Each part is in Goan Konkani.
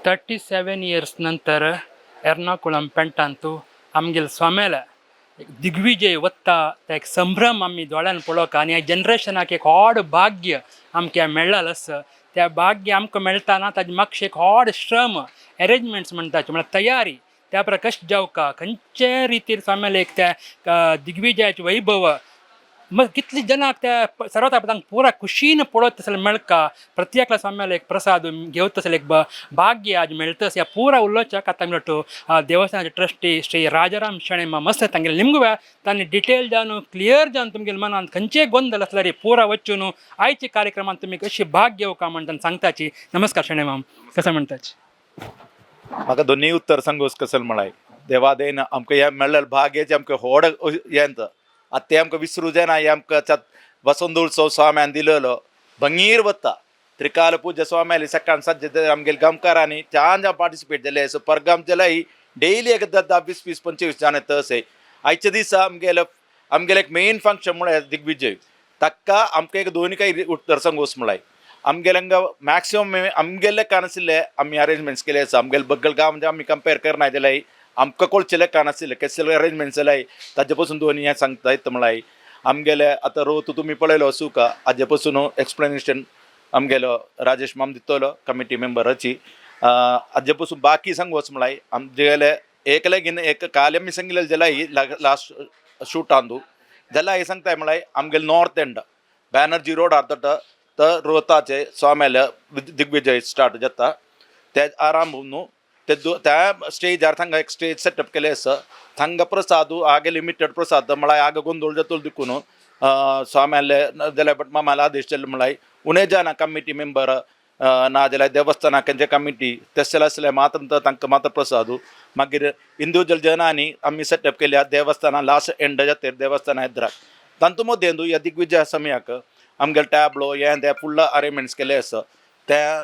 37 इयर्स नंतर एर्नाकुळम पेंटांतू आमगेले स्वामेले दिग्विजय वत्ता, ते एक संभ्रम आमी दोळ्यान पळोवंक आनी ह्या जनरेशनाक एक व्हड भाग्य आमकां मेळ्ळेलें आसा. त्या भाग्य आमकां मेळटा ताजे मागशे एक व्हड श्रम, एरेंजमेंट्स म्हणटाचे, म्हळ्यार तयारी त्या प्रकार कशें जावका, खंयचे रितीर स्वाम्याले एक त्या दिग्विजयाचे वैभव मग कितले जनाक त्या सर्वता पुरा खुशीन पळोवत तसले मेळका, प्रत्येकला स्वाम्याला एक प्रसाद घेवत तसले एक भाग्य आज मेळतस. ह्या पुरा उलोवच्याक आतां मेळटो देवस्थानाचे ट्रस्टी श्री राजाराम शेणे मस्त तांगेले निमगु तांणी डिटेल जावन, क्लियर जावन, तुमगेले मनांत खंयचे गोंदळ आसल्यार पुरा वचून आयच्या कार्यक्रमात तुमी कशी भाग घेवका म्हण सांगताची. नमस्कार शेणे माम, कसं म्हणताची? म्हाका दोन्ही उत्तर सांगूस कसल म्हळाय, देवादेन आमकां हें मेळ्ळें भाग्याचें आमकां व्हड हें. आतां तें आमकां विसरूं जायना. हें आमकां वसंत उत्सव स्वाम्यान दिलेलो भंगीर वता. त्रिकाल पूजा स्वाम्याली सकाळ सज्ज आमगेले गांवकारांनी छान जावन पार्टिसिपेट जाले. सो परगाम जाल्यार डेली एक धा धा, 20 20, 25 जाण येता. अशें आयच्या दिसा आमगेले आमगेले एक मेन फंक्शन म्हळ्यार दिग्विजय. ताका आमकां एक दोनी काही उत्तर सांगूस म्हळ्यार आमगेले हांगा मॅक्सिमम आमगेले कानाशिल्ले आमी अरेंजमेंट्स केले आसा. आमगेले बग्गल गांव म्हणजे आमी कंपेर करनाय जाल्यार आमकां कोळचेले कानाशिल्ले कसले अरेंजमेंट्स जाल्यार ताजे पसून दोनी हें सांगता येता. म्हळ्यार आमगेले आतां रोत तुमी पळयलो आसूं का, हाजे पसून एक्सप्लेनेशन आमगेलो राजेश माम दितलो, कमिटी मेंबराची. हाजे पसून बाकी सांगूच म्हळ्यार आमगेले एकले घेवन एक काल आमी सांगिल्लें जाल्यार लास्ट शूटांतू जाल्यार हे सांगताय, म्हळ्यार आमगेले नॉर्थ एंड बॅनर्जी रोड आर्दट तर रोताचे स्वाम्याले दिग्विजय स्टार्ट जाता. ते आराम न्हू ते त्या स्टेजार थांगा एक स्टेज सेटअप केले आसा. थांगा प्रसाद आगे लिमिटेड प्रसाद, म्हळ्यार आगे गोंदळ जातलो देखून स्वाम्याले जाल्यार बट मामाले आदेश जाले, म्हळ्यार उणे जाणा कमिटी मेंबर ना जाल्यार देवस्थानाचे कमिटी तशें आसल्यार मात्र तांकां मात्र प्रसाद. मागीर इंडिविज्युअल जनांनी आमी सेटअप केल्या देवस्थाना लास्ट एंड जातेर देवस्थाना एद्राक. तांतू मदें न्हू ह्या दिग्विजया समयाक आमगेले टॅबलो हें तें फुल्ल अरेंजमेंट्स केले आसा. त्या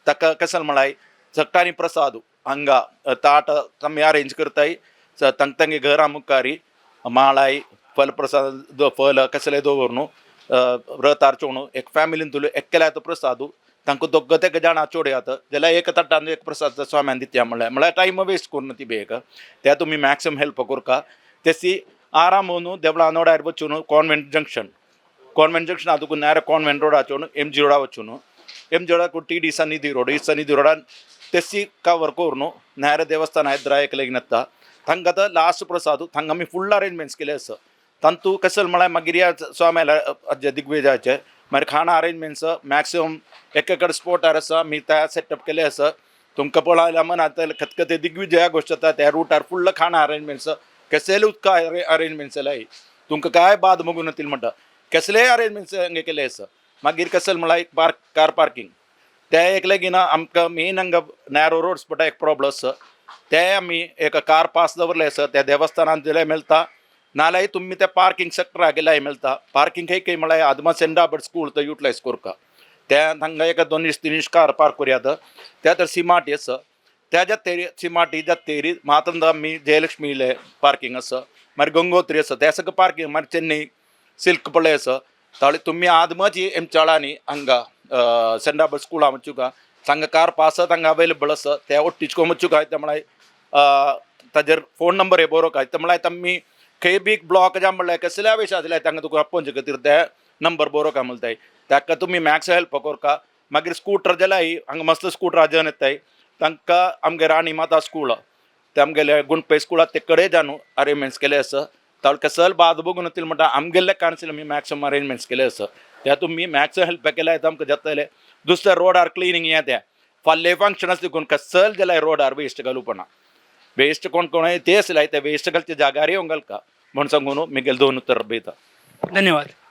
ताका कशें म्हळ्यार सकाळी प्रसाद हांगा ताट आमी अरेंज करताय. तांकां तांगे घरा मुखारी माळाय, फल प्रसाद, फल कसले दवरून रथार चोणू एक फॅमिलीन तुलो एकल्या तो प्रसाद तांकां दोग तेका जाणां चोडयात जाल्यार एक ताटान एक प्रसाद स्वाम्यान दित्या. म्हणल्यार म्हणल्यार टायम वेस्ट करून ती बेग त्या तुमी मॅक्सिमम हेल्प करका. तेसी आराम न्हू देवळा नोडार वचून कॉन्वेंट जंक्शन, कॉन्वेंट जंक्शन तुका नेर कॉन्वेंट रोडा चोण एम जी रोडा वचून एम जी रोडाक टी डी सन्निधी रोड, ಈ ಸನ್ನಿಧಿ ರೋಡಾन तेसी कवर करून नेर देवस्थान एद्रा एकलेगीन येता. थांगा आतां लास्ट प्रसाद थांगा आमी फुल अरेंजमेंट्स केले आसा. तांतू कशें म्हळ्यार मागीर ह्या स्वाम्याला दिग्विजयाचे मागीर खाणा अरेंजमेंट्स मॅक्सिमम एक कडेन स्पोटार आसा, आमी त्या सेटअप केले आसा. तुमकां पळयल्यार मनात खतखते दिग्विजया गोश्ट जाता. त्या रुटार फुल्ल खाणा अरेंजमेंट्स, कसले उदका अरेंजमेंट्स जाल्यार तुमकां काय बाद बघून येतील म्हणटा, कसलेय अरेंजमेंट्स हांगा केले आसा. मागीर कशें म्हळ्यार एक पार्क, कार पार्किंग ते एक लागीं आमकां मेन हांगा नॅरो रोड्स पडटा, एक प्रॉब्लम आसा. ते आमी एक कार पास दवरले आसा. त्या देवस्थानान दिल्यार मेळटा, नाल्यार तुमी त्या पार्किंग सेक्टरा गेल्यार मेळटा. पार्किंग खंय खंय म्हळ्यार आदमा सेंट आल्बर्ट स्कूल तो युटिलायज करका. त्या हांगा एक दोनशे तिनशे कार पार्क करूयात. त्या तर सिमाटी आसा, त्या जातेरी सिमाटी जातेरी मात्र आमी जयलक्ष्मीले पार्किंग आसा. मागीर गंगोत्री आसा, त्या सगळं पार्किंग. मागीर चेन्नई सिल्क पळय आसा. तावळी तुमी आदमाची एमचाळांनी हांगा सेंट आल्बर्ट स्कुला वचुका, तांकां कार पास तांकां अवेलेबल आसा. त्या ओट्टीच वचुका ते म्हळ्यार ताजेर फोन नंबर हे बरोवंक ते म्हळ्यार आमी खंय बी ब्लॉक जाम म्हणल्यार कसल्या विशय जाल्यार तांकां तुका आपोवचे खातीर ते नंबर बरोवंक म्हणटाय. ताका तुमी मॅक्स हेल्प करका. मागीर स्कूटर जाल्यार हांगा मस्त स्कूटर जन येताय. तांकां आमगे राणी माता स्कूल, ते आमगेले गुणपे स्कुलात ते कडे जावन अरेंजमेंट्स केले आसा. तावळ कसल बाद बघून येतील म्हणटा आमगेले कानसील आमी मॅक्सिमम अरेंजमेंट्स केले आसा. त्या तुमी मॅक्सिमम हेल्प केल्यार आमकां जातले. दुसरें रोडार क्लिनींग हें तें फाल्यां फंक्शन आसा देखून कसल जाल्यार रोडार वेस्ट घालूपणा, वेस्ट कोण कोण ते आसले ते वेस्ट घालचे जाग्यार येवंक घालका म्हण सांगून मिगेल दोन उत्तर दिता. धन्यवाद.